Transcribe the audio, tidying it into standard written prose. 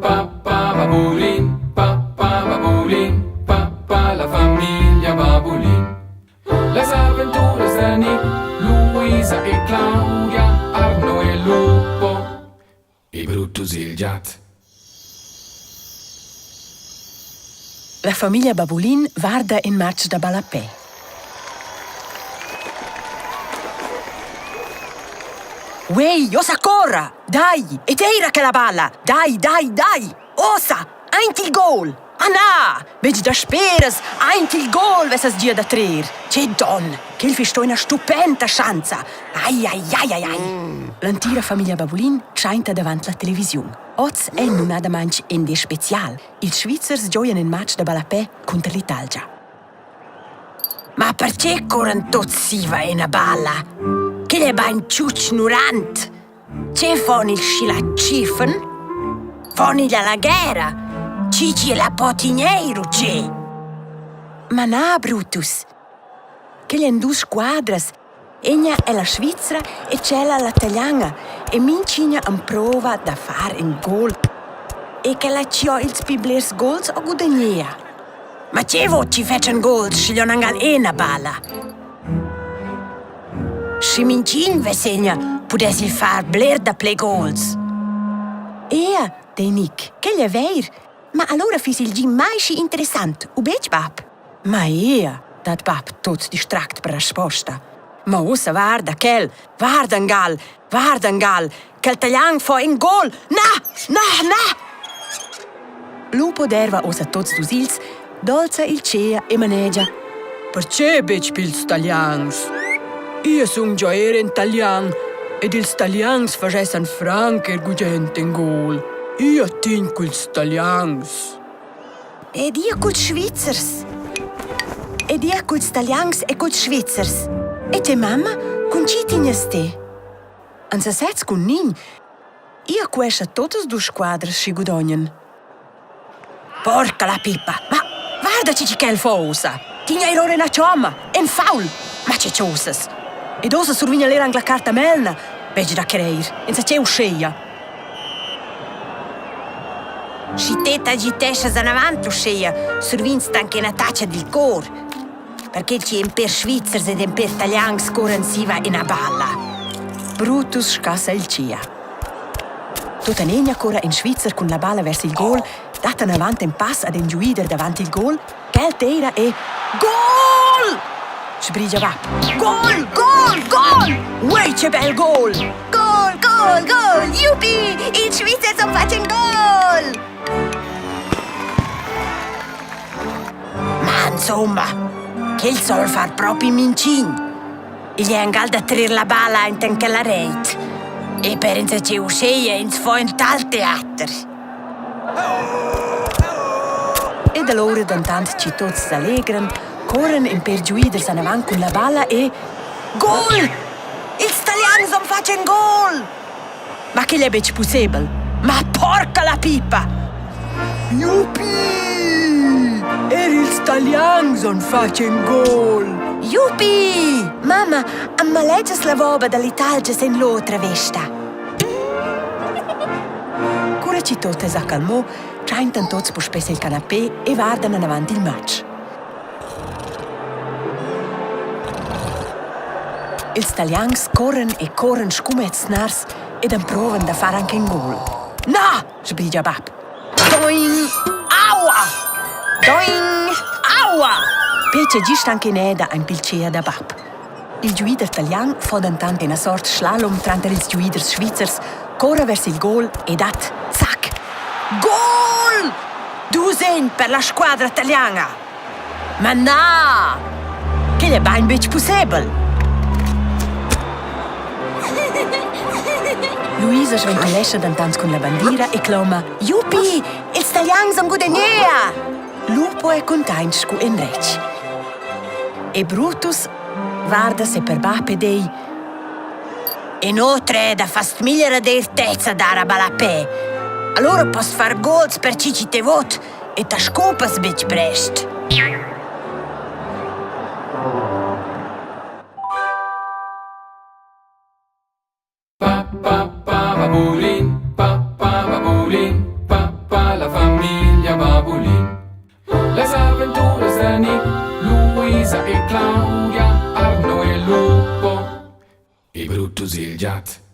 pa pa babulin, pa pa babulin, pa pa la famiglia Babulin. Las aventuras da Nick, Luisa e Claudia, Arno e Lupo e Brutus il giat. La famiglia Babulin varda in match da ballapè. Uei, ossa corra! Dai, ed eira quella balla! Dai, dai, dai! Ossa, aint il gol! Ah na! Betg dasperas, aint il gol vessas gia da trer! Che don! Quel fiss sto ina stupenta schanza! Ai, ai, ai, ai, ai! L'entira famiglia Babulin tschainta davant la televisiun. Oz è numnadamain in di spezial. Ils Svizzers gioian in match da ballapè cunter l'Italgia. Ma perche corran tuots siva ina balla? Quel è bain tschutsch nurant. Che fon ils schilatschiffen? Fon ils alla guerra? Chi chi la po tigneir u che? Ma na, Brutus. Quel en dus squadras. Egna è la Svizra e tschella la Taliana e minch'ina emprova da far in gol. E quella chi ho ils pli blers gols ho gudagnea. Ma che vo chi fetschan gols schi non angal ena balla? Schi minchin vess egna, pudess il far bler daplè gols. Ea, dei Nick, quel è vair. Ma allura fiss il gi mai schi interessant, u betg, bab? Ma ea, dat bab tot distract per resposta. Ma ussa varda quel, varda angal, varda angal, quel talian fa in gol! Na, na, na! Lupo derva ussa tots dus ils, dolza il tgea e manegia. Perche betg pils talians? Io sun già er in talian ed ils talians fagessan franc er gugent in gol. Io tegn culs talians. Ed ir culs Svizzers. Ed ir culs Talians e culs Svizzers. E te mamma, cun chi tignas te? An sasez cun nign. Ia quescha totas dus squadras schi gudognan. Porca la pippa! Ma guarda che chi quel fa ussa! Tigna ir ora ina chomma! En faul! Ma che chosas! Ed ossa survigna l'er anc la carta melna. Betg da creir, insatge uscheia. Schi te t'agiteschas anavant uscheia, survigns anche ina tacha dil cor. Perché chi en per Svizzers ed en per Talians corran siva ina balla. Brutus scassa il tgia. Tuttenina corra in Svizzer cun la balla vers il gol, dat anavant in pass ad in giuider davant il gol, quel teira e Gol! Sbrigia bab. Gol, gol, gol! Uei, che bel gol! Gol, gol, gol! Jupi! Ils Svizzers han fatg in gol! Ma insomma, quel sol far propi mincin. Igl è angal da trer la balla enten quella reit. E per insatge uscheia ins fo in tal teater. Ed allura dentant chi tuots s'allegran, corran in per giuiders anavant cun la balla e Gol! Ils Talians han fatg in gol! Ma quel è betg pussebel. Ma porca la pipa! Jupi! Er ils Talians han fatg in gol! Jupi! Mamma, am malegias la voba dall'Italgia sen l'otra vesta. Cura chi tot es accalmò, tschaintan tots puspè sil canapé e vardan anavant il match. Ils Talians corran e corran scu mezs nars ed emprovan da far anche in gol. Na! sbrigia bab. Doing! Aua! Doing! Aua! Pece gist anche ineda ein pilcea da bab. Il giuider talian fa dentant ina sort slalom tranter ils giuiders svizzers, corra vers il gol e dat zac! Gol! Dus per la squadra taliana! Ma na! Quel è bain betg pussebel! Luisa sventulescha dentant cun la bandiera e cloma Jupi! Ils Talians han gudagnea! Lupo è cuntaint scu in retg. E Brutus varda se per bap ed ei In otra da fast miglier ad eir tezza dar a ballapè. Allura post far gols per chi chi te vot e ta scopas betg prest. Pa pa pa babulin, pa pa babulin, pa. pa, la famiglia Babulin. Las aventuras da Nick, Luisa e Claudia, Arno e Lupo e Brutus il giat.